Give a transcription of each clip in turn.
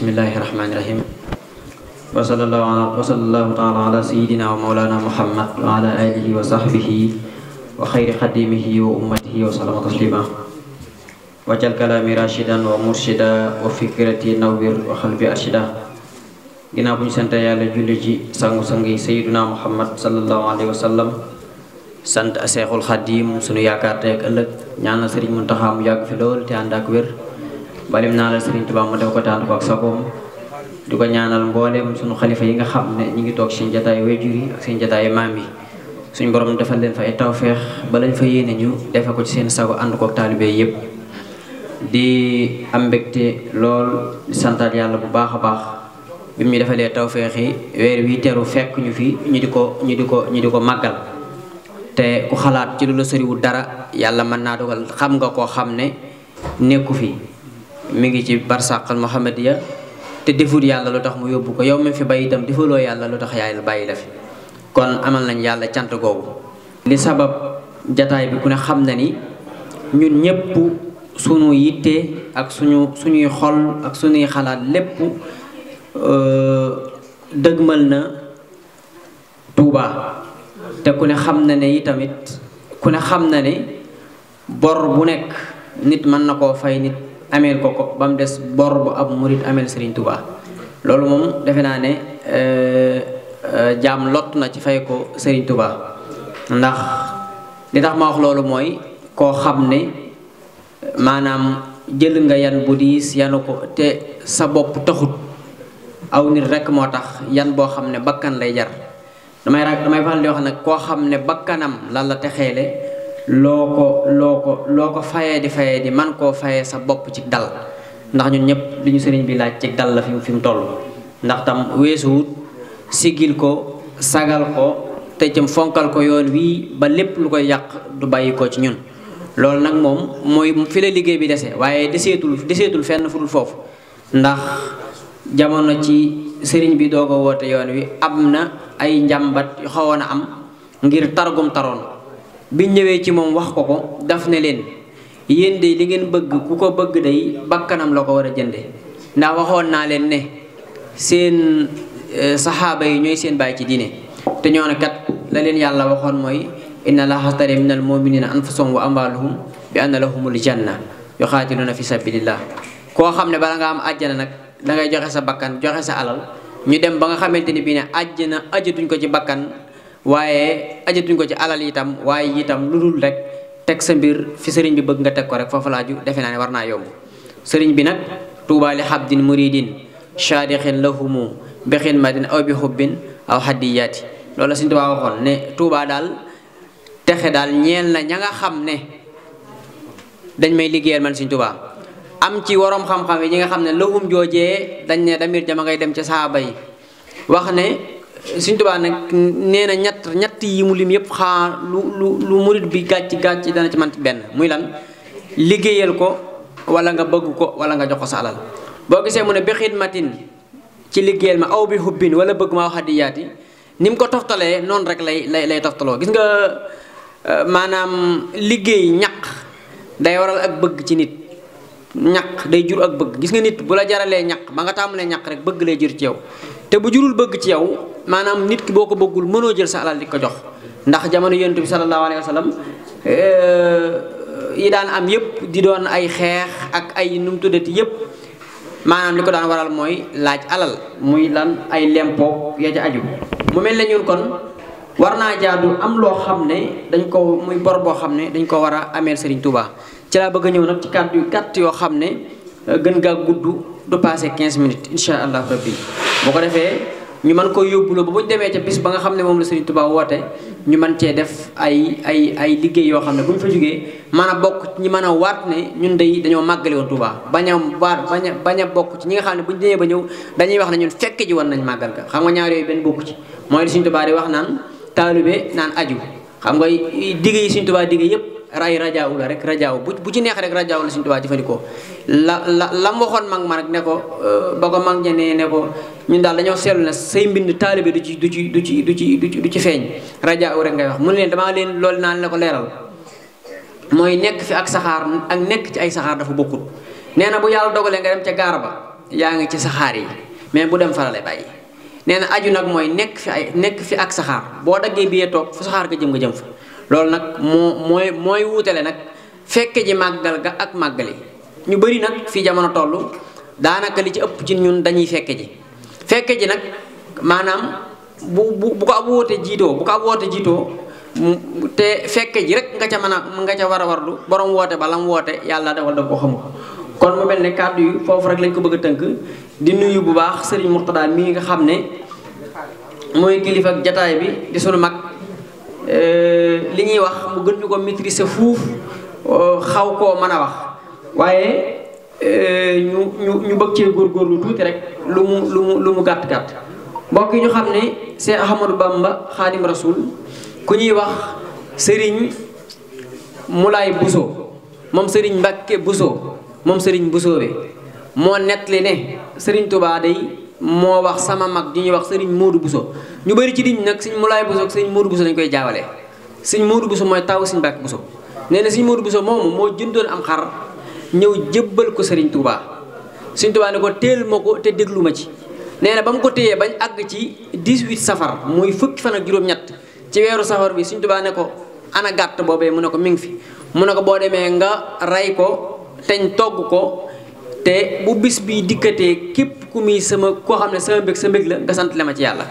Bismillahirrahmanirrahim. Wa sallallahu ta'ala ala sayyidina wa maulana Muhammad wa ala alihi wa sahbihi wa khairi khadimihi wa ummatihi wa sallama taslima. Wajal kalami rasyidan wa mursyida wa fikrati nawwir wa qalbi arsyida. Ginnaaw bu ñu sant Yàlla julli ji sangu-sangi sayyiduna Muhammad sallallahu alayhi wa sallam, sant Seexul Xadiim sunu yaakaar tey ak ëllëg, ñaanal Sëriñ Muntaxa mu yàgg fi lool te ànd ak wér. balim naa la Sëriñ Tuubaa mu def ko tànn ko ak sagoom. di ko ñaanal mboolem sunu xalifa yi nga xam ne ñi ngi toog seen jataay waajur yi ak seen jataay maam yi, suñu borom defal leen fa ay tawfeex ba lañ fa yéene ñu defe ko ci seen sago ànd ko ak taalibe yépp. di am mbégte lool di santaat Yàlla bu baax a baax bi mu ñu defalee tawfeex yi weer wi teru fekk ñu fi ñu di ko màggal. te ku xalaat ci lu la soriwul dara yàlla mën naa dogal xam nga koo xam ne nekku fi, mi ngi ci barsàqal Muhammadiya te deful yàlla lu tax mu yóbbu ko, yow mi fi bay itam defuloo yàlla lu tax yàlla bàyyi la fi. kon amal nañ yàlla cant googu. li sabab jataay bi ku ne xam na ni ñun ñëpp sunu yitte ak suñuy xol ak suñuy xalaat lépp dëgmal na Tuuba. te ku ne xam na ne itamit ku ne xam na ne bor bu nekk nit mën na koo fay nit ameel ko ba mu des bor bu ab murit ameel Serigne Touba. loolu moom defe naa ne jaam lott na ci fay ko Serigne Touba. ndax li tax ma wax loolu mooy koo xam ne maanaam jël nga yan bu diis yanu ko te sa bopp taxut, aw nit rekk moo tax yan boo xam ne bakkan lay jar. damay faral di wax nag koo xam ne bakkanam lan la texeele loo ko fayee di man koo fayee sa bopp ci dal. ndax ñun ñëpp li ñu sëriñ bi laaj ci dal la fi mu toll. ndax tam weesuwut sigil ko sagal ko te cam fonkal ko yoon wii ba lépp lu koy yàq du bàyyi ko ci ñun. loolu nag moom mooy fi la liggéey bi dese, waaye deseetul fenn fu dul foofu. ndax jamono ci sëriñ bi doog a woote yoon wi am na ay njàmbat yu xawoon a am ngir targum taroon. biñ ñëwee ci moom wax ko daf ne leen yéen de li ngeen bëgg ku ko bëgg day bakkanam la ko war a jënde. ndax waxoon naa leen ne seen saxaaba yi ñooy seen baay ci diine, te ñoo ne kat la leen yàlla waxoon mooy inna allaha astara minal mu'minina anfusahum wa amwalahum bi anna lahumul janna yuqatiluna fi sabilillah. koo xam ne bala nga am àjjana nag da ngay joxe sa bakkan joxe sa alal. ñu dem ba nga xamante ni bii ne àjjana ajatuñ ko ci bakkan waaye ajatuñ ko ci alal itam, waaye itam lu dul rek teg sa mbir fi sëriñ bi bëgg nga teg ko rek foofu laaju defe naa ne war naa yomb. sëriñ bi nag tuuba li habdin muridin shadixin lahumu bi xidmatin aw bi xubbin aw hadiyaati. loolu la Sëriñ Tuubaa waxoon ne tuuba daal texe daal ñeel na ña nga xam ne dañ may liggéeyal man Sëriñ Tuubaa. am ci waroom xam-xam yi ñi nga xam ne lahum joojee dañ ne damir jama ngay dem ca saaba yi wax ne Sëriñ Tuubaa nag nee na ñett yi mu lim yëpp xaa lu murit bi gàcc dana ci man ci benn, muy lan liggéeyal ko wala nga bëgg ko wala nga jox ko sa alal. boo gisee mu ne bi xidmatin ci liggéeyal ma aw bi hubbin wala bëgg ma wax hadiyaati, ni mu ko toftalee noonu rek lay toftaloo. gis nga maanaam liggéey ñaq day waral ak bëgg ci nit. ñaq day jur ak bëgg. gis nga nit bu la jaralee ñaq ba nga tàmbalee ñaq rek bëgg lay jur ci yow, te bu jurul bëgg ci yow maanaam nit ki boo ko bëggul mënoo jël sa alal di ko jox. ndax jamono yonent bi sallallahu alayhi wa sallam yi daan am yëpp di doon ay xeex ak ay nu mu tuddati yëpp maanaam li ko daan waral mooy laaj alal, muy lan ay lempo ya ca aju. mu mel ne ñun kon war naa jaadu am loo xam ne dañ ko muy bor boo xam ne dañ ko war a ameel Serigne Touba. ci laa bëgg a ñëw nag ci kàddu yu gàtt yoo xam ne gën gaa gudd du passé 15 minutes incha allah rabbi. boo ko defee ñu mën koy yóbbuloo ba bu ñu demee ca bis ba nga xam ne moom la Serigne Touba woote ñu mën cee def ay liggéey yoo xam ne bu ñu fa jógee mën a bokk ñi mën a waat ne ñun dañoo màggale woon Touba. bañ a bokk ci ñi nga xam ne bu ñu demee ba ñëw dañuy wax ne ñun fekke ji woon nañ màggal ga. xam nga ñaar yooyu benn bokku ci, mooy li Serigne Touba di wax naan taalibe naan aju. xam nga digge yi Serigne Touba digge yëpp ray rajaaw la rek rajaaw bu ci neex rek rajaaw la Sëriñ Tuubaa jëfandikoo. la mu waxoon mag ma rek ne ko ba ko mag ña ne ko ñun daal dañoo seetlu ne say mbind taalibe du ci feeñ, rajaaw rek ngay wax. mu ne leen damaa leen loolu naan la ko leeral mooy nekk fi ak saxaar ak nekk ci ay saxaar dafa bokkut. nee na bu yàlla dogalee nga dem ca gaar ba yaa ngi ci saxaar yi mais bu dem farale bàyyi nee na aju nag mooy nekk fi ak saxaar boo daggee biyee toog fu saxaar nga jëm fa loolu nag mooy wuutale nag fekke ji màggal ga ak màggali ñu bëri nag fii jamono toll daanaka li ci ëpp ci ñun dañuy fekke ji nag maanaam bu ko ab woote jiitoo te fekke ji rek nga ca war a warlu borom woote ba lam woote yàlla defal da ko xamul kon mu mel ne kàddu yi foofu rek lañ ko bëgg a tënk di nuyu bu baax Serigne Mourtada mii nga xam ne mooy kilifa ak jataay bi di sunu mag li ñuy wax mu gën ñu ko maîtriser fuuf xaw koo mën a wax waaye ñu bëgg cee góorgóorlu tuuti rek lu mu gàtt mbokk yi ñu xam ne Cheikh Ahmadou Bamba Khadim Rasoul ku ñuy wax Serigne Moulay Bousso moom Serigne Mbacké Bousso moom Serigne Bousso bi moo nettali ne Serigne Touba day moo wax sama mag di ñuy wax Serigne Modou Bousso ñu bëri ci diñ nag Serigne Moulay Bousso ak Serigne Modou Bousso dañu koy jaawale Serigne Modou Bousso mooy taw Serigne Mbacké Bousso nee na Serigne Modou Bousso moomu moo jëndoon am xar ñëw jébbal ko Serigne Touba Serigne Touba ne ko téel ma ko te déglu ma ci nee na ba mu ko téyee bañ àgg ci 18 safar muy fukki fan ak juróom-ñett ci weeru safar bi Serigne Touba ne ko ana gàtt boobee mu ne ko mi ngi fi mu ne ko boo demee nga rey ko teñ togg ko te bu bis bi dikkatee képp ku muy koo xam ne sama mbég sa mbég la nga sant le ma ci yàlla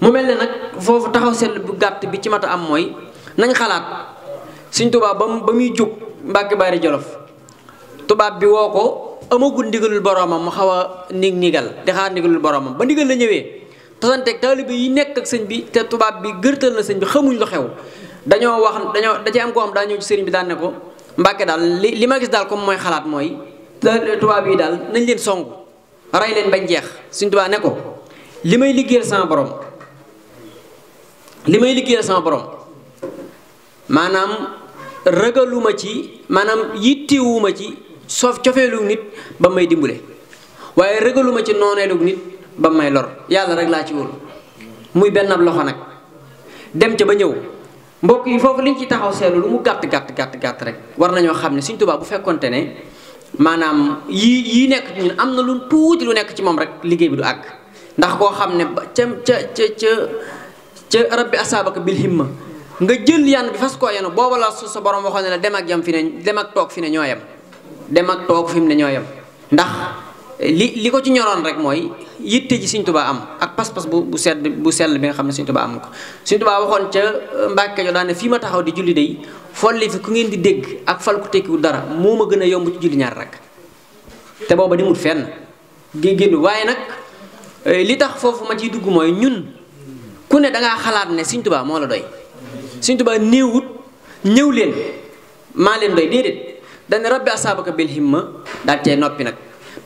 mu mel ne nag foofu taxaw seetlu bu gàtt bi ci mat a am mooy nañ xalaat Serigne Touba ba muy jóg Mbàkke Bari Jolof tubaab bi woo ko amagul ndigalul boromam mu xaw a nigal di xaar ndigalul boromam ba ndigal la ñëwee tasanteeg taalibe yi nekk ak sëñ bi te tubaab bi gërtal na sëñ bi xamuñ lu xew da ci am koo xam daa ñëw ci sëriñ bi daan ne ko Mbàkke daal li ma gis daal comme mooy xalaat mooy tubaab yi daal nañ leen songu rey leen bañ jeex Sëriñ Tuubaa ne ko li may liggéeyal sama borom maanaam ragaluma ci maanaam yittewuma ci soof cofeelu nit ba may dimbale waaye ragaluma ci nooneelu nit ba may lor yàlla rek laa ci wóolu muy benn ab loxo nag dem ca ba ñëw mbokk yi foofu liñ ci taxaw seetlu lu mu gàtt rek war nañoo xam ne Sëriñ Tuubaa bu fekkonte ne maanaam yii nekk ci ñun am na lu tuuti lu nekk ci moom rek liggéey bi du àgg ndax koo xam ne ba ca rabbi asaabaka bil himma nga jël yan bi fas koo yenu booba la sa borom waxoon ne la dem ak toog fi ne ñoo yem dem ak toog fi mu ne ñoo yem ndax li ko ci ñoroon rek mooy yitte ji Sëriñ Tuubaa am ak pas-pas bu sell bi nga xam ne Sëriñ Tuubaa am ko Sëriñ Tuubaa waxoon ca Mbàkke jo daane fii ma taxaw di julli day folli fi ku ngeen di dégg ak fal ku tekkiwul dara moo ma gën a yomb ci julli ñaar rek te booba di mut fenn génn waaye nag li tax foofu ma ciy dugg mooy ñun ku ne dangaa xalaat ne Sëriñ Tuubaa moo la doy Sëriñ Tuubaa néewut ñëw leen maa leen doy déedéet dane rabbi asaabaka bil himma daal cee noppi nag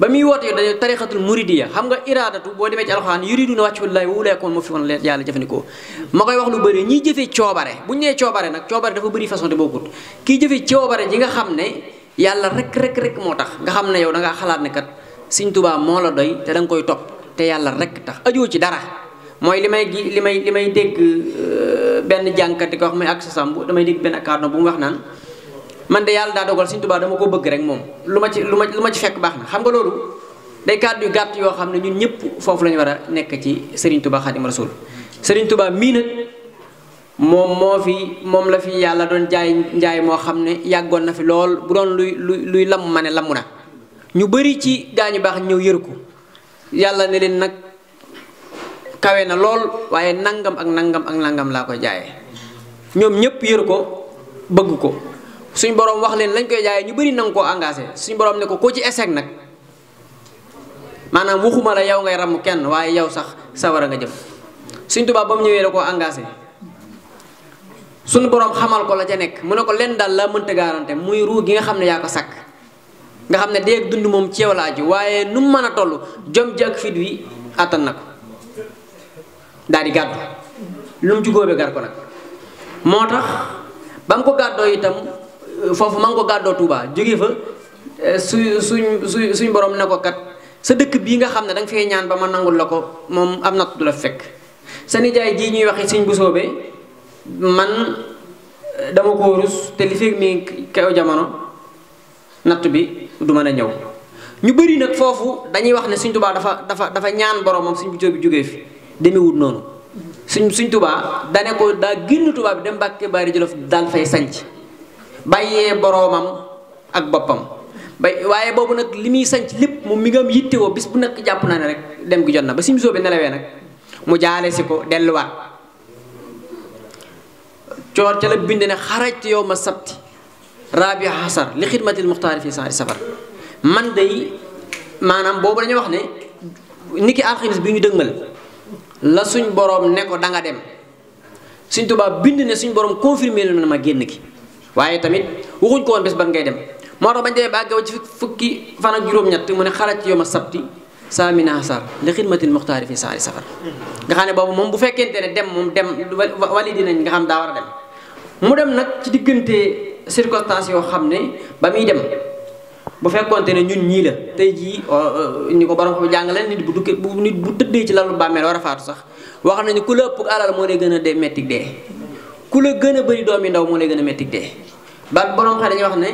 ba muy woote yo dañu tarixatul muridiya xam nga iraadatu boo demee ci alxuraan yuriduna wajhallaahi wa ulaaika humul muflihuun leen yàlla jëfandikoo ma koy wax lu bëri ñiy jëfee coobare bu ñu nee coobare nag coobare dafa bëri façon te bokkut kii jëfee coobare ji nga xam ne yàlla rek moo tax nga xam ne yow da ngaa xalaat ne kat Sëriñ Tuubaa moo la doy te da nga koy topp te yàlla rek tax ajoo ci dara mooy li may dégg benn jànkat di ko wax muy ak sa sambu damay dégg benn akkaar bu mu wax naan man de yàlla daa dogal Sëriñ Tuubaa dama ko bëgg rek moom lu ma ci fekk baax na xam nga loolu day kàddu yu gàtt yoo xam ne ñun ñëpp foofu la ñu war a nekk ci Serigne Touba Khadim Rasoul Serigne Touba mii nag moom la fi yàlla doon njaay moo xam ne yàggoon na fi lool bu doon luy lamm ma ne lamm na ñu bëri ci gaañu baax ñëw yër ko yàlla ne leen nag kawe na lool waaye nangam ak nangam laa koy jaayee ñoom ñëpp yër ko bëgg ko suñ borom wax leen lañ koy jaayee ñu bëri nanga koo engagé suñ borom ne ko ci échec nag maanaam waxuma la yow ngay ramm kenn waaye yow sax sawara nga jëm Sëriñ Tuubaa ba mu ñëwee da koo engagé suñu borom xamal ko la ca nekk mu ne ko leen daal la mënta garanté muy ruu gi nga xam ne yaa ko sakk nga xam ne dee dund moom ci yow la aju waaye nu mu mën a toll jom ji ak fit wi attan na ko daal di gàddu lu mu ci góobee gar ko nag moo tax ba mu ko gàddoo itam foofu ma ngi ko gàddoo Touba jóge fa suñ borom ne ko kat sa dëkk bii nga xam ne danga fee ñaan ba ma nangul la ko moom am natt du la fekk sa nijaay ji ñuy waxi Sëriñ Bousso be man dama ko rus te li fekk mi kaw jamono natt bi du mën a ñëw ñu bëri nag foofu dañuy wax ne Sëñ Tuubaa dafa ñaan boromam Sëñ bi jógee fi demewut noonu Sëñ Tuubaa dane ko daa génn Tuubaa bi dem Mbàkke Bari Jolof daal fay sanc bàyyee boromam ak boppam waaye boobu nag li muy sanc lépp moom mi nga am yittewoo bis bu nekk jàpp naa ne rek dem gi jot na ba Sëñ Bousso bi nelawee nag mu jaale si ko delluwaat coor ca la bind ne xarajtu yow ma sabti rabi xasar li xidmatil muxtaari fii saari safar man day maanaam boobu dañuy wax ne niki alxames bi ñu dëgmal la suñ borom ne ko da nga dem Sëñ Tuubaa bind ne suñ borom confirmé na ma génn gi waaye tamit waxuñ ko woon bés ban ngay dem moo tax bañ demee ba àgg ci fukki fan ak juróom-ñett mu ne xarajtu yow ma sabti saamina xasar li xidmatil muxtaari fii saari safar nga xam ne boobu moom bu fekkente ne dem moom dem wali dinañ nga xam daa war a dem mu dem nag ci diggante circonstances yoo xam ne ba muy dem bu fekkonte ne ñun ñii la tey jii ni ko borom ko jàngale nit bu duggee nit bu tëddee ci lalu bàmmeel war a faatu sax wax nañu ku la ëpp alal moo lay gën a dee mettig dee ku la gën a bëri doom yi ndaw moo lay gën a mettig dee ba borom xam dañuy wax ne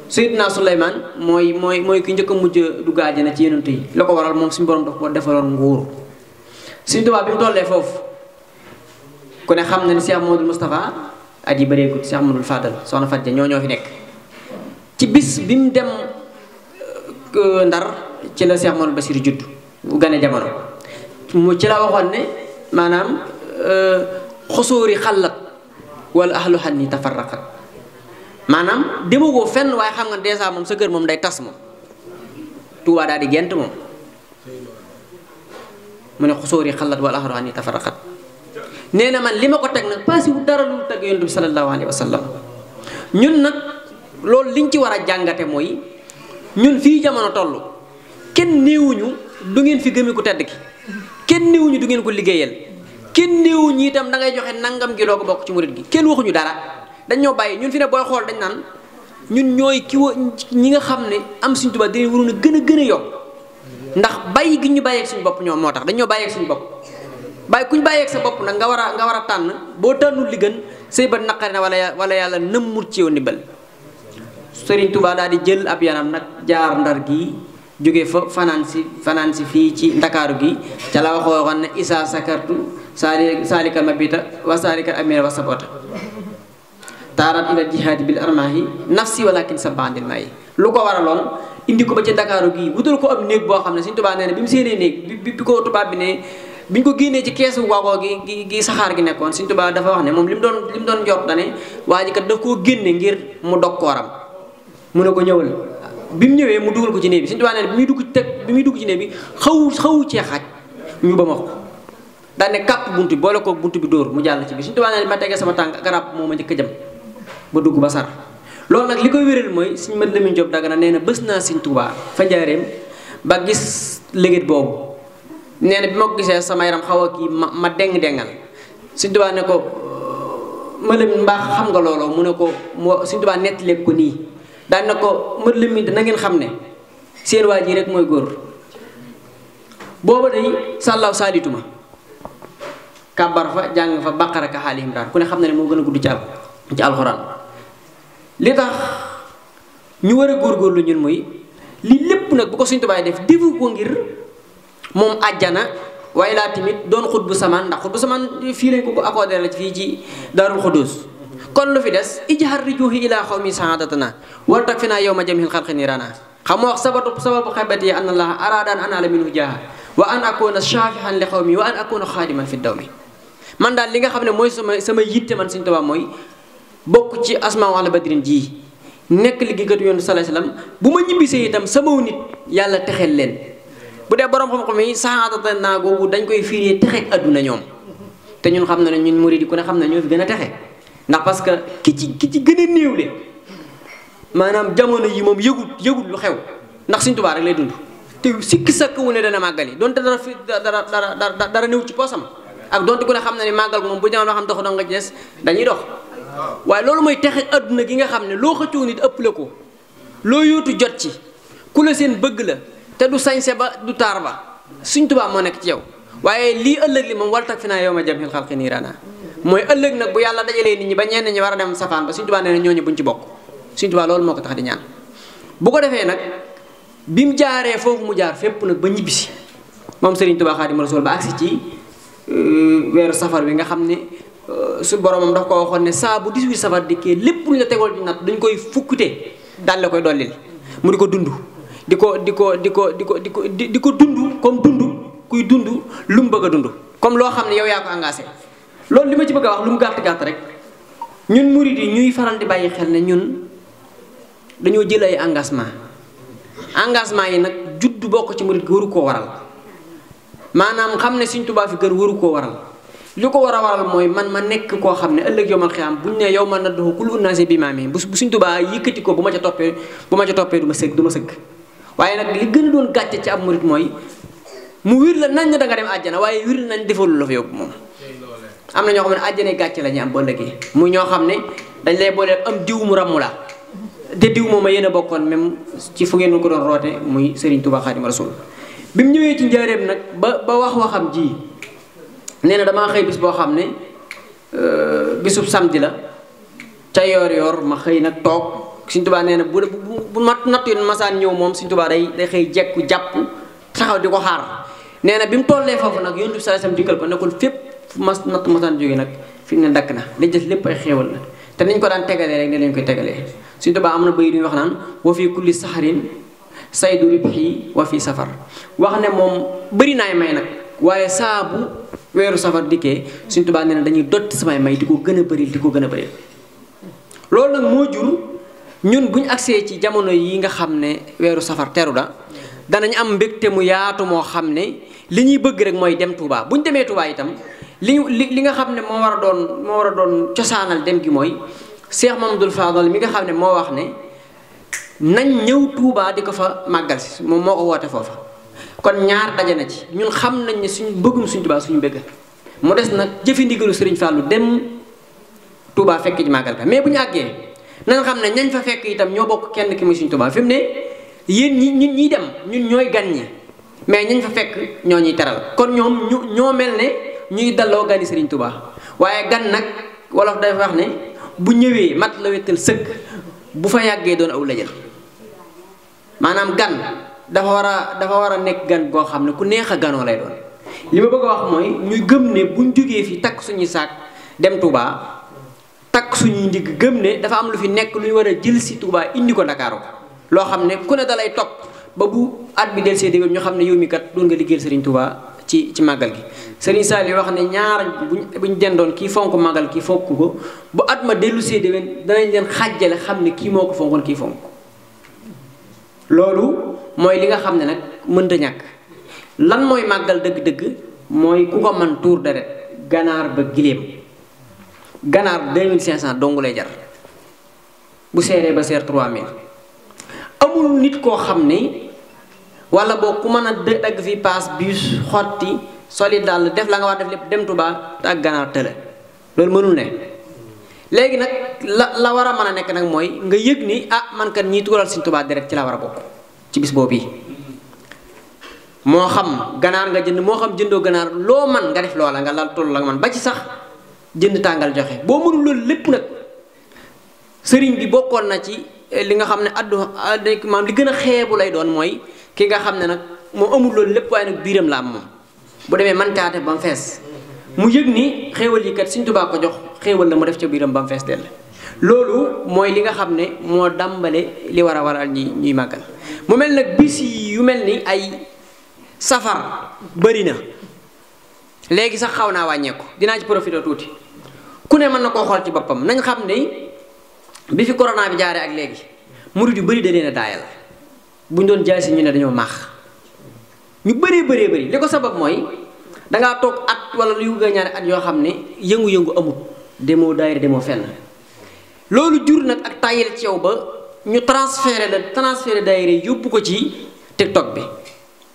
Seydina Suleymaan mooy ki njëkk a mujj dugg àjjana ci yonent yi la ko waral moom suñu borom daf ko defaloon nguur Sëñ Tuubaa bi mu tollee foofu ku ne xam na ni Cheikh Modou Moustapha at yi bëreegut Cheikh Modou Fadal soxna Fatia ñoo fi nekk ci bis bi mu dem Ndar ci la Cheikh Modou Bassirou judd bu gane jamono mu ci la waxoon ne maanaam xosóori xallat wala ahlu xan ni tafarraqat maanaam demagoo fenn waaye xam nga dèjà moom sa kër moom day tas moom Tuubaa daal di gent moom mu ne xosóori xallat wala ahlu xan ni tafarraqat nee na man li ma ko teg nag paasi wu dara lu teg yonent bi sallallahu alayhi wa sallam ñun nag loolu liñ ci war a jàngate mooy ñun fii jamono toll kenn néewuñu du ngeen fi gëmi ku tedd ki kenn néewuñu du ngeen ko liggéeyal kenn néewuñu itam da ngay joxe nangam gi doo ko bokk ci murit gi kenn waxuñu dara dañ ñoo bàyyi ñun fi ne booy xool dañ naan ñun ñooy ñi nga xam ne am Sëñ Tuubaa dinañ waroon a gën a yomb ndax bàyyi gi ñu bàyyeeg suñu bopp ñoom moo tax dañ ñoo bàyyeeg suñu bopp kuñ bàyyeeg sa bopp nag nga war a tànn boo tànnul li gën sëy ba naqari na wala yàlla nëmmut ci yow ndimbal Sëriñ Tuubaa daal di jël ab yanam nag jaar Ndar gi jóge fa fanaan si fii ci Ndakaaru gi ca la waxoon ne isa sakartu saalikal mabita wa saalikal amira wa sabota taarat ila jihaadi bil armaahi nafsi walakin sa bandil maayi lu ko waraloon indi ko ba ci Ndakaaru gi wutal ko ab néeg boo xam ne Sëriñ Tuubaa nee na bi mu séenee néeg bi ko tubaab bi ne biñ ko génnee ci keesu waagoo gi saxaar gi nekkoon Sëriñ Tuubaa dafa wax ne moom li mu doon jot dane waa ji kat daf koo génne ngir mu dog kooram mu ne ko ñëwal bi mu ñëwee mu dugal ko ci néeg bi Sëriñ Tuubaa ne bi muy dugg ci néeg bi xawu cee xaaj ñu ba ma ko daan ne kàpp bunt bi boole ko bunt bi dóor mu jàll ci bi Sëriñ Tuubaa ne ma tegee sama tànk garab moo ma njëkk a jëm ba dugg ba sar loolu nag li koy wéral mooy Sëriñ Mat Lamin Jóob Dagana nee na bés naa Sëriñ Tuubaa fa njaareem ba gis léget boobu nee na bi ma ko gisee sama yaram xaw a kii ma deng-dengal Sëriñ Tuubaa ne ko ma Lamin mbaax xam nga looloo mu ne ko Sëriñ Tuubaa nettali ko nii daan na ko Mat Lamin na ngeen xam ne seen waa ji rek mooy góor booba day sàllaaw saalituma kàbbar fa jàng fa Baqara ka Aali Imraan ku ne xam na ne moo gën a gudd ci alxuraan li tax ñu war a góorgóorlu ñun mooy lii lépp nag bu ko Sëriñ Tuubaa def defu ko ngir moom àjjana waaye laa tamit doon xut bu samaan ndax xut bu samaan fii lañ ko accordé la fii ci Daarul Xudoos kon lu fi des ijhar rijuhi ila xawmi saadatana war tak fi naa yow ma jamhil xalqi nirana xam nga wax sababu xaybati an allah aradan an ala minhu jaaha wa an akuna shafihan li xawmi wa an akuna xaadiman fi daw mi man daal li nga xam ne mooy sama yitte man Sëriñ Tuubaa mooy bokk ci asmaa wala badrin ji nekk liggéeykatu yoon sallallahu alayhi wasallam bu ma ñibbisee itam samaw nit yàlla texeel leen bu dee borom xam-xam yi saxaatata naa googu dañ koy firee texeeg adduna ñoom te ñun xam na ne ñun murid yi ku ne xam na ñoo fi gën a texe ndax parce que ki ci gën a néewle maanaam jamono yi moom yëgut lu xew ndax Sëriñ Tuubaa rek lay dund te sikki sakk wu ne dana màggali donte dara néew ci poosam ak donte ku ne xam na ne màggal ko moom bu jamono xam dox nga ci des dañuy dox waaye loolu mooy texe adduna gi nga xam ne loo xëccoo nit ëpple ko loo yóotu jot ci ku la seen bëgg la te du sañse ba du taar ba Sëriñ Tuubaa moo nekk ci yow waaye lii ëllëg li moom wal tak fi naa yow ma jamhil xalqi niirana mooy ëllëg nag bu yàlla dajalee nit ñi ba ñenn ñi war a dem safaan ba Sëriñ Tuubaa nee na ñooñu buñ ci bokk Sëriñ Tuubaa loolu moo ko tax di ñaan bu ko defee nag bi mu jaaree foofu mu jaar fépp nag ba ñibbisi moom Serigne Touba Xaadimu Rasuul ba agsi ci weeru safar bi nga xam ne su boromam daf ko waxoon ne saa bu 18 safar dikkee lépp lu ñu la tegool ci natt dañ koy fukkute daal la koy dollil mu di ko dund di ko dund comme dund kuy dund lu mu bëgg a dund comme loo xam ne yow yaa ko engagé. loolu li ma ci bëgg a wax lu mu gàtt gàtt rek ñun murid yi ñuy faral di bàyyi xel ne ñun dañoo jël ay engagement yi nag juddu bokk ci murid gi waru koo waral maanaam xam ne Sëriñ Tuubaa fi gën waru koo waral li ko war a waral mooy man ma nekk koo xam ne ëllëg yawmal xiyaam buñ ne yow ma na doxu kullu unnaasi bi imaamihim bu Sëriñ Tuubaa yëkkati ko bu ma ca toppee du ma sëgg waaye nag li gën a doon gàcce ci ab murid mooy mu wir la nañ da nga dem àjjana waaye wir nañ defalu la fa yóbbu moom. am na ñoo xam ne àjjana gàcce la ñu am ba ëllëgee muy ñoo xam ne dañ lay boole am diw mu ràmm la te diw moom a yéen a bokkoon même ci fu ngeen ko doon roote muy Serigne Touba Xaadimu Rasuul bi mu ñëwee ci njaareem nag ba wax waxam ji nee na damaa xëy bis boo xam ne bisub samedi la ca yoor ma xëy nag toog Serigne Touba nee na bu natt yi masaan ñëw moom Serigne Touba day xëy jekku jàpp taxaw di ko xaar nee na bi mu tollee foofu nag Yonent bi sallallahu alayhi wasallam dikkal ko nekkul fépp fu natt masaan jógee nag fi mu ne dakk na li des lépp ay xéewal la te niñ ko daan tegalee rek ne leen koy tegalee Sëriñ Tuubaa am na bëy duñu wax naan wa fi kulli saxarin saydu ribhi wa fi safar wax ne moom bëri naay may nag waaye saa bu weeru safar dikkee Sëriñ Tuubaa nee na dañuy dotti samay may di ko gën a bëril di ko gën a bëril loolu nag moo jur ñun buñ agsee ci jamono yi nga xam ne weeru safar teru da danañ am mbégte mu yaatu moo xam ne li ñuy bëgg rek mooy dem Touba bu ñu demee Touba itam li nga xam ne moo war a doon cosaanal dem gi mooy Cheikh Mamadou Fadal mi nga xam ne moo wax ne nañ ñëw Touba di ko fa màggal si moom moo ko woote foofa. kon ñaar daje na ci ñun xam nañ ne suñ bëggum suñ Touba suñu bëgg mu des nag jëfi ndigalu Serigne Fallou dem Touba fekk ci màggal ka mais bu ñu àggee nañ xam ne ñañ fa fekk itam ñoo bokk kenn ki muy suñ Touba fi mu ne yéen ñun ñiy dem ñun ñooy gan ñi. mais ñañ fa fekk ñoo ñuy teral kon ñoom ñoo mel ne ñuy dalloo gani Serigne Touba waaye gan nag wolof day wax ne bu ñëwee mat la wettal sëkk bu fa yàggee doon aw lëjal maanaam gan dafa war a nekk gan goo xam ne ku neex a ganoo lay doon. li ma bëgg a wax mooy ñuy gëm ne buñ jógee fi takk suñuy saak dem Touba takk suñuy ndigg gëm ne dafa am lu fi nekk lu ñu war a jël si Touba indi ko Ndakaaru loo xam ne ku ne dalay topp. ba bu at bi del see déwén ñu xam ne yow mi kat doon nga liggéeyal Serigne Touba ci màggal gi Serigne Sall yi wax ne ñaar buñ dendoon kii fonk màggal kii fonk ko bu at ma dellu see déwén danañ leen xàjjale xam ne kii moo ko fonkoon kii fonk loolu mooy li nga xam ne nag mënta ñàkk lan mooy màggal dëgg-dëgg mooy ku ko man tuur deret ganaar ba giléem ganaar 2500 dongu lay jar bu seeree ba seer 3000 amul nit koo xam ne wala boo ku mën a dagg fi paas bus xotti soli dal def la nga war def lépp dem Touba te ak ganaar tëla loolu mënul ne léegi nag la war a mën a nekk nag mooy nga yëg ni man kat ñii tugalal Sëriñ Touba deret ci la war a bokk ci bis boobu yi moo xam ganaar nga jënd moo xam jëndoo ganaar loo man nga def loola nga lal toll la nga man ba ci sax jënd tàngal joxe boo mënul loolu lépp nag sëriñ bi bokkoon na ci li nga xam ne maam li gën a xeebu lay doon mooy ki nga xam ne nag moo amul loolu lépp waaye nag biiram la am moom bu demee man caate ba mu fees mu yëg ni xéewal yi kat Sëriñ Tuubaa ko jox xéewal la mu def ca biiram ba mu fees dell loolu mooy li nga xam ne moo dàmbale li war a waral ñuy màggal mu mel nag bis yu mel ni ay safar bëri na léegi sax xaw naa wàññeeku dinaa ci profité tuuti ku ne mën na koo xool ci boppam nañ xam ne bi fi corona bi jaaree ak léegi murid yu bëri da leen a daayal bu ñu doon jaay si ñu ne dañoo maax ñu bëree li ko sabab mooy dangaa toog at wala lu yugga ñaari at yoo xam ne yëngu-yëngu amut demoo daayira demoo fenn loolu jur nag ak tàyyel ci yow ba ñu transféré daayira yóbbu ko ci TikTok bi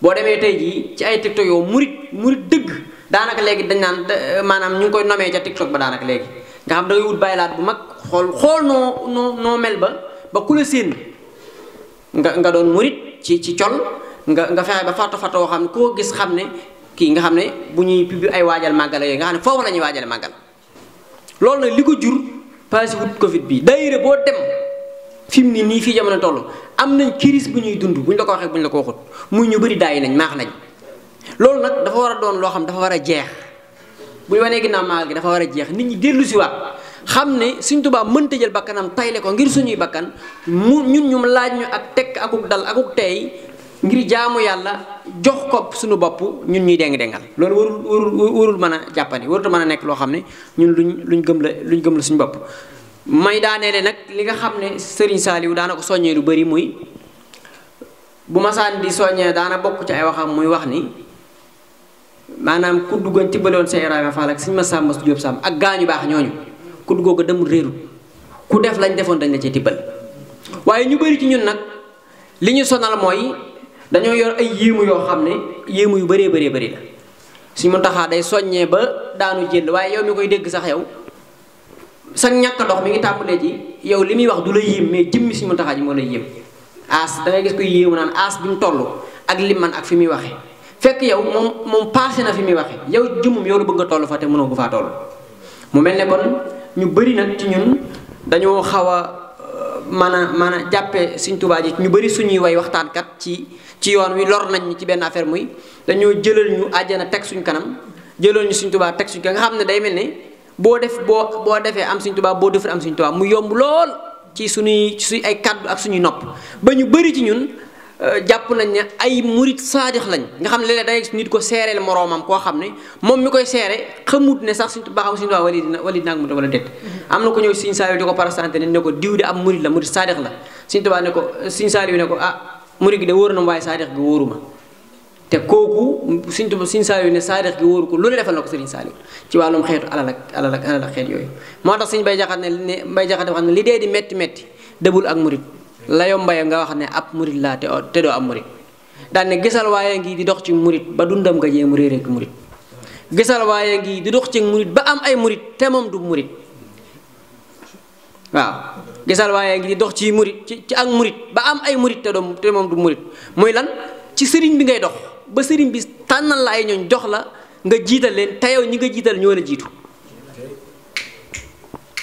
boo demee tey jii ci ay TikTok yow murid dëgg daanaka léegi dañ naan maanaam ñu ngi koy nomee ca TikTok ba daanaka léegi nga xam da ngay wut bàyyilaat bu mag xool noo mel ba ku la séen nga doon murit ci col nga fexe ba fato xam ne koo gis xam ne kii nga xam ne bu ñuy publi ay waajal màggal yooyu nga xam ne foofu la ñuy waajale màggal loolu nag li ko jur passé wut Covid bi daayira boo dem fi mu nii fii jamono toll am nañ crise bu ñuy dund buñ la ko waxee buñ la ko waxut muy ñu bëri daay nañ maax nañ loolu nag dafa war a doon loo xam dafa war a jeex bu ñu wanee ginnaaw maagal gi dafa war a jeex nit ñi dellu si waat xam ne Sëriñ Tuubaa mënta jël bakkanam tayle ko ngir suñuy bakkan ñun ñu laaj ñu ak tekk akuk dal akuk teey ngir jaamu yàlla jox ko suñu bopp ñun ñuy déng-déngal loolu warul mën a jàppandi warut a mën a nekk loo xam ne ñun luñ gëm la suñu bopp. may daaneele nag li nga xam ne Serigne Saliou daana ko soññee lu bari muy bu masaan di soññee daana bokk ci ay waxam muy wax ni maanaam ku duggoon tibbaloon Cheikh Ibrahima Fall ak Serigne Massamba Diop Samb ak gaañu baax ñooñu ku duggoo ko demul réerul ku def lañ defoon dañ la cee tibbal waaye ñu bari ci ñun nag li ñu sonal mooy dañoo yor ay yéemu yoo xam ne yéemu yu bëree la Sëriñ Muntaxa day soññee ba daanu jël waaye yow mi koy dégg sax yow sa ñàkk ndox mi ngi tàmbalee ci yow li muy wax du la yéem mais jëmmi Sëriñ Muntaxa ji moo lay yéem as da ngay gis koy yéemu naan as bi mu toll ak lim man ak fi muy waxee fekk yow moom passé na fi muy waxee yow jëmmum yow la bëgg nga toll fa te mënoo ko faa toll mu mel ne kon ñu bëri nag ci ñun dañoo xaw a mën a jàppee Sëriñ Tuubaa ji ñu bëri suñuy way waxtaankat ci yoon wi lor nañ ci benn affaire muy dañoo jëlal ñu àjjana teg suñ kanam jëlal ñu Sëriñ Tuubaa teg suñ kanam nga xam ne day mel ne boo defee am Sëriñ Tuubaa boo defee am Sëriñ Tuubaa mu yomb lool ci suñuy ay kàddu ak suñuy nopp ba ñu bëri ci ñun jàpp nañ ne ay murit saadix lañ nga xam ne léeg-léeg day nit ko seereel moroomam koo xam ne moom mi koy seere xamut ne sax Sëriñ Tuubaa xam Sëriñ Tuubaa wali dina ak mu wala déet am na ko ñëw Sëriñ Saliou di ko parasanté ne ko diw de am murit la murit saadix la Sëriñ Tuubaa ne ko Sëriñ Saliou ne ko ah murit gi de wóor na waaye saadix gi wóoruma te kooku Sëriñ Saliou ne saadix gi wóoru ko lu ne defal na ko Sëriñ Saliou ci wàllum xeetu alal ak xeet yooyu moo tax Sëriñ Bay Jaxate ne Bay Jaxate wax ne li dee di metti dëbul ak murit la yombaye nga wax ne ab murit laa te doo am murit daan ne gisal waaye ngi di dox ci murit ba dundam nga jee mu réer ak murit gisal waaye ngi di dox ci murit ba am ay murit te moom du murit waaw gisal waaye ngi di dox ci murit ci ak murit ba am ay murit te moom du murit muy lan ci sëriñ bi ngay dox ba sëriñ bi tànnal la ay ñooñ jox la nga jiital leen te yow ñi nga jiital ñoo la jiitu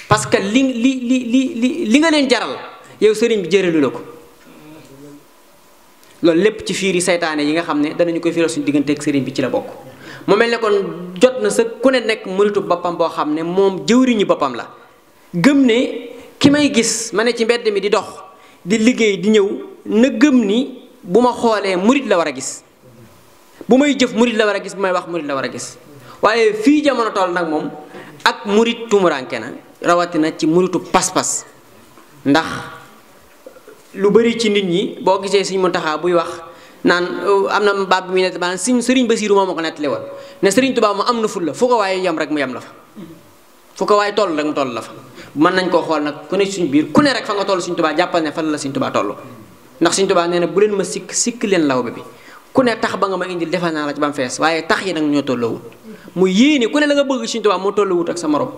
parce que li nga leen jaral yow sëriñ bi jëralu la ko loolu lépp ci fiiri saytaane yi nga xam ne danañu koy fiiral suñu diggante ak sëriñ bi ci la bokk mu mel ne kon jot na sa ku ne nekk muritu boppam boo xam ne moom jëwriñu boppam la gëm ne ki may gis ma ne ci mbedd mi di dox di liggéey di ñëw na gëm ni bu ma xoolee murit la war a gis bu may jëf murit la war a gis bu may wax murit la war a gis waaye fii jamono toll nag moom ak murit tumuranke na rawatina ci muritu pas-pas ndax lu bari ci nit ñi boo gisee Sëriñ Muntaxa buy wax naan am na baat bi muy nett maanaam Sëriñ Basiiru moo ma ko nettali woon ne Sëriñ Tuubaa mu am na ful la fu ko waaye yem rek mu yem la fa fu ko waaye toll rek mu toll la fa mën nañ koo xool nag ku ne suñu biir ku ne rek fa nga toll Sëriñ Tuubaa jàppal ne fan la Sëriñ Tuubaa toll ndax Sëriñ Tuubaa nee na bu leen ma sikk leen lawbe bi ku ne tax ba nga ma indil defal naa la ci ba mu fees waaye tax yi nag ñoo tolloowut mu yéene ku ne la nga bëgg Sëriñ Tuubaa moo tolloowut ak sa morom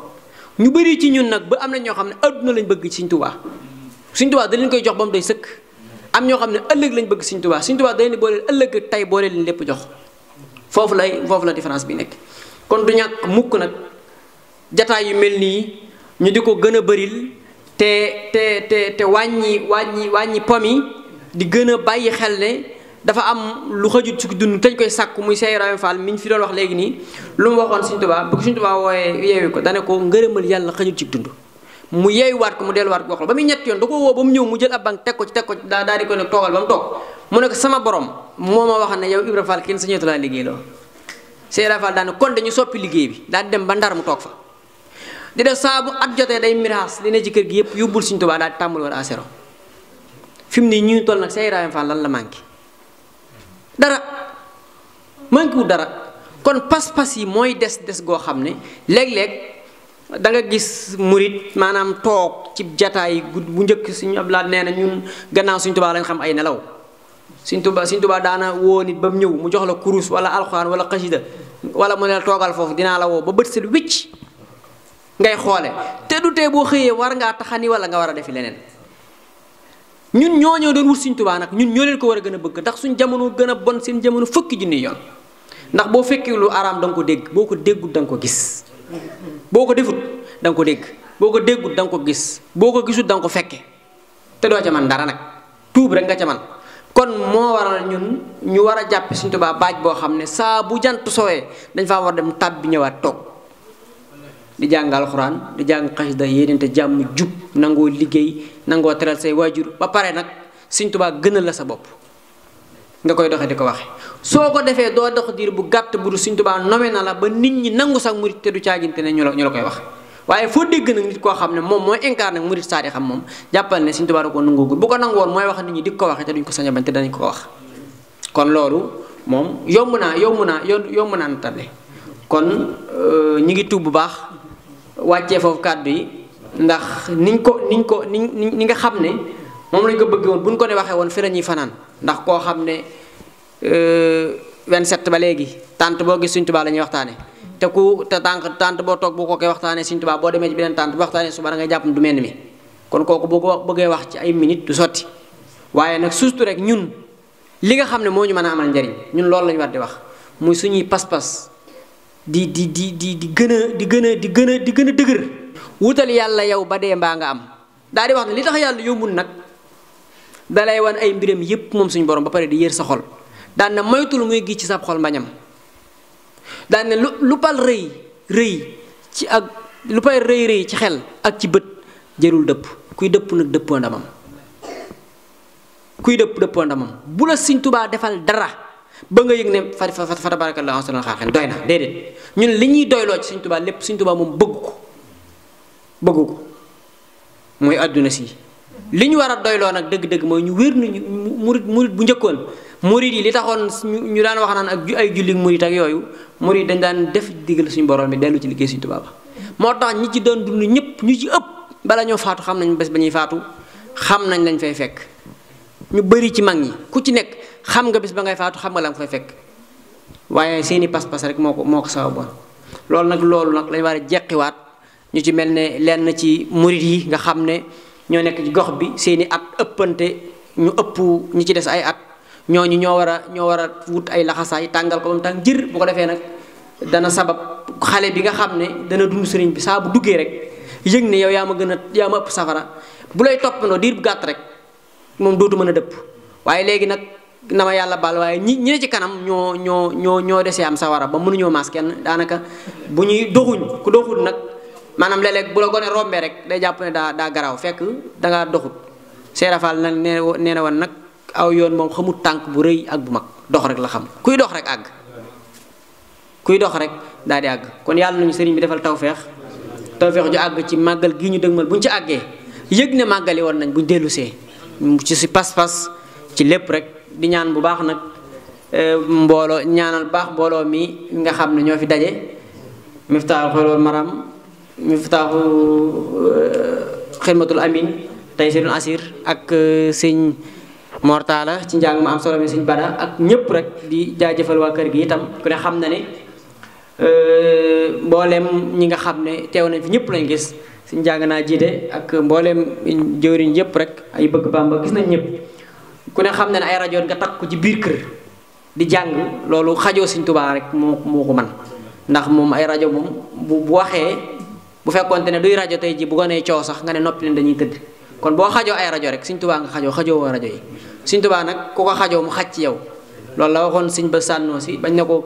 ñu bëri ci ñun nag ba am na ñoo xam ne adduna lañ bëgg Sëriñ Tuubaa Sëriñ Tuubaa da leen koy jox ba mu doy sëkk am ñoo xam ne ëllëg lañ bëgg Sëriñ Tuubaa Sëriñ Tuubaa da leen di booleel ëllëg tey boole leen lépp jox foofu la différence bi nekk kon du ñàkk mukk nag jataay yu mel nii ñu di ko gën a bëril te wàññi pom yi di gën a bàyyi xel ne dafa am lu xajut ci dund te ñu koy sàkku muy Cheikh Ibrahima Fall mi ñu fi doon wax léegi nii lu mu waxoon Sëriñ Tuubaa bëgg Sëriñ Tuubaa wooyee yeewi ko dane ko ngërëmal yàlla xajut ci dund mu yeeyuwaat ko mu delluwaat ko wax la ba muy ñett yoon da ko woo ba mu ñëw mu jël ab bank teg ko daal di ko ne toogal ba mu toog mu ne ko sama borom moo ma wax ne yow Ibrahima Fall kenn sañatu laa liggéey loo Cheikh Ibrahima Fall daane kon dañu soppi liggéey bi daal di dem ba Ndar mu toog fa di def saa bu at jotee day miraas li ne ci kër gi yëpp yóbbul Sëriñ Tuubaa daal di tàmbali woon à zéro fi mu ne ñu toll nag Cheikh Ibrahima Fall lan la manqué dara manqué wu dara kon pas-pas yi mooy des goo xam ne léeg-léeg da nga gis murit maanaam toog ci jataay bu njëkk Sëriñ Abdou Lahad nee na ñun gannaaw Sëriñ Tuubaa lañ xam ay nelaw Sëriñ Tuubaa daana woo nit ba mu ñëw mu jox la kurus wala alxuraan wala xasida wala mu ne la toogal foofu dinaa la woo ba bët set wicc ngay xoole te du tee boo xëyee war ngaa taxani wala nga war a defi leneen ñun ñoo doon wut Sëriñ Tuubaa nag ñun ñoo leen ko war a gën a bëgg ndax suñ jamono gën a bon seen jamono fukki junni yoon ndax boo fekkee lu araam da nga ko dégg boo ko déggul da nga ko gis boo ko defut da nga ko dégg boo ko déggul da nga ko gis boo ko gisul da nga ko fekke te doo ca man dara nag tuub rek nga ca man kon moo waral ñun ñu war a jàppe Sëriñ Tuubaa baaj boo xam ne saa bu jant sowee dañ faa war dem tàbbi ñëwaat toog di jàng alxuraan di jàng xasida yéenente jàmm jub nangoo liggéey nangoo teral say waajur ba pare nag Sëriñ Tuubaa gënal la sa bopp nga koy doxee di ko waxe soo ko defee doo dox diir bu gàtt bu du Sëriñ Tuubaa nome na la ba nit ñi nangu sax murit te du caaginte ne ñu la koy wax waaye foo dégg nag nit koo xam ne moom mooy incarné nag murit saadi xam moom jàppal ne Sëriñ Tuubaa da ko nangoogul bu ko nangoon mooy wax nit ñi di ko waxee te duñ ko sañ a bañ te danañ ko wax kon loolu moom yomb naa nattale kon ñi ngi tuub bu baax wàccee foofu kàddu yi ndax ni nga xam ne moom lañ ko bëgg woon bu ñu ko ne waxee woon fi la ñuy fanaan ndax koo xam ne 27 ba léegi tànt boo gis Sëriñ Tuubaa la ñuy waxtaane te tànt boo toog boo ko koy waxtaanee Sëriñ Tuubaa boo demee ci beneen tànt bu waxtaanee suba da ngay jàpp ne du mel mi kon kooku boo ko bëggee wax ci ay minutes du sotti waaye nag surtout rek ñun li nga xam ne moo ñu mën a amal njariñ ñun loolu la ñu war di wax muy suñuy pas-pas di gën a dëgër wutal yàlla yow ba dee mbaa nga am daal di wax ne li tax yàlla yombul nag dalay wan ay mbiram yépp moom suñu borom ba pare di yër sa xol daan na moytul muy gi ci sa xol mbañam daan ne lu pal rëy ci ak lu pal rëy ci xel ak ci bët jërul dëpp kuy dëpp nag dëppoo ndamam bu la Sëriñ Tuubaa defal dara ba nga yëg ne fa tabarakallahu ahsanul xaaliqiin doy na déedéet ñun li ñuy doyloo ci Sëriñ Tuubaa lépp Sëriñ Tuubaa moom bëggu ko mooy àdduna si li ñu war a doyloo nag dëgg-dëgg mooy ñu wér nañu murit bu njëkkoon murit yi li taxoon ñu daan wax naan ak ay julli murit ak yooyu murit dañ daan def digal suñu borom bi dellu ci liggéey Sëriñ Tuubaa ba moo tax ñi ci doon dund ñëpp ñu ci ëpp bala ñoo faatu xam nañ bés ba ñuy faatu xam nañ lañ fay fekk ñu bëri ci mag ñi ku ci nekk xam nga bés ba ngay faatu xam nga la nga fay fekk waaye seeni pas-pas rek moo ko sababoon loolu nag lañ war a jeqiwaat ñu ci mel ne lenn ci murit yi nga xam ne ñoo nekk ci gox bi seeni at ëppante ñu ëpp ñi ci des ay at ñooñu ñoo war a wut ay laxasaay tàngal ko ba mu tàng jër bu ko defee nag dana sabab xale bi nga xam ne dana dund sëriñ bi saa bu duggee rek yëg ne yow yaa ma ëpp safara bu lay toppandoo diir bu gàtt rek moom dootu mën a dëpp waaye léegi nag na ma yàlla baal waaye ñi ne ci kanam ñoo desee am sawara ba mënuñoo maas kenn daanaka bu ñuy doxuñ ku doxul nag maanaam léeg-léeg bu la gone rombee rek day jàpp ne daa garaaw fekk dangaa doxut seerafal nag nee na woon nag aw yoon moom xamul tànk bu rëy ak bu mag dox rek la xam kuy dox rek àgg kuy dox rek daal di àgg kon yàlla nañu sëriñ bi defal tawfeex ju àgg ci màggal gi ñu dëgmal bu ñu ci àggee yëg ne màggali woon nañ bu ñu dellusee ci si pas-pas ci lépp rek di ñaan bu baax nag ñaanal baax mbooloo mi nga xam ne ñoo fi daje Miftahul Xuyr wal Maram Miftaahu Xidmatul Amin Taysirul Asir ak sëñ Mortala ci njàng ma am solo mi sëñ Bada ak ñëpp rek di jaajëfal waa kër gi itam ku ne xam na ne mboolem ñi nga xam ne teew nañ fi ñëpp lañ gis suñ jàng naa jiite ak mboolem jëwriñ yëpp rek ay bëgg Bàmba gis nañ ñëpp ku ne xam na ne ay rajo nga takk ko ci biir kër di jàng loolu xajoo Sëñ Tuubaa rek moo ko man ndax moom ay rajo moom bu waxee bu fekkoonte ne duy rajo tey ji bu ko nee coow sax nga ne noppi leen dañuy tëdd kon boo xajoo ay rajo rek Sëñ Tuubaa nga xajoo woo rajo yi Sëñ Tuubaa nag ku ko xajoo mu xaj ci yow loolu la waxoon sëñ ba sànnoo si bañ ne ko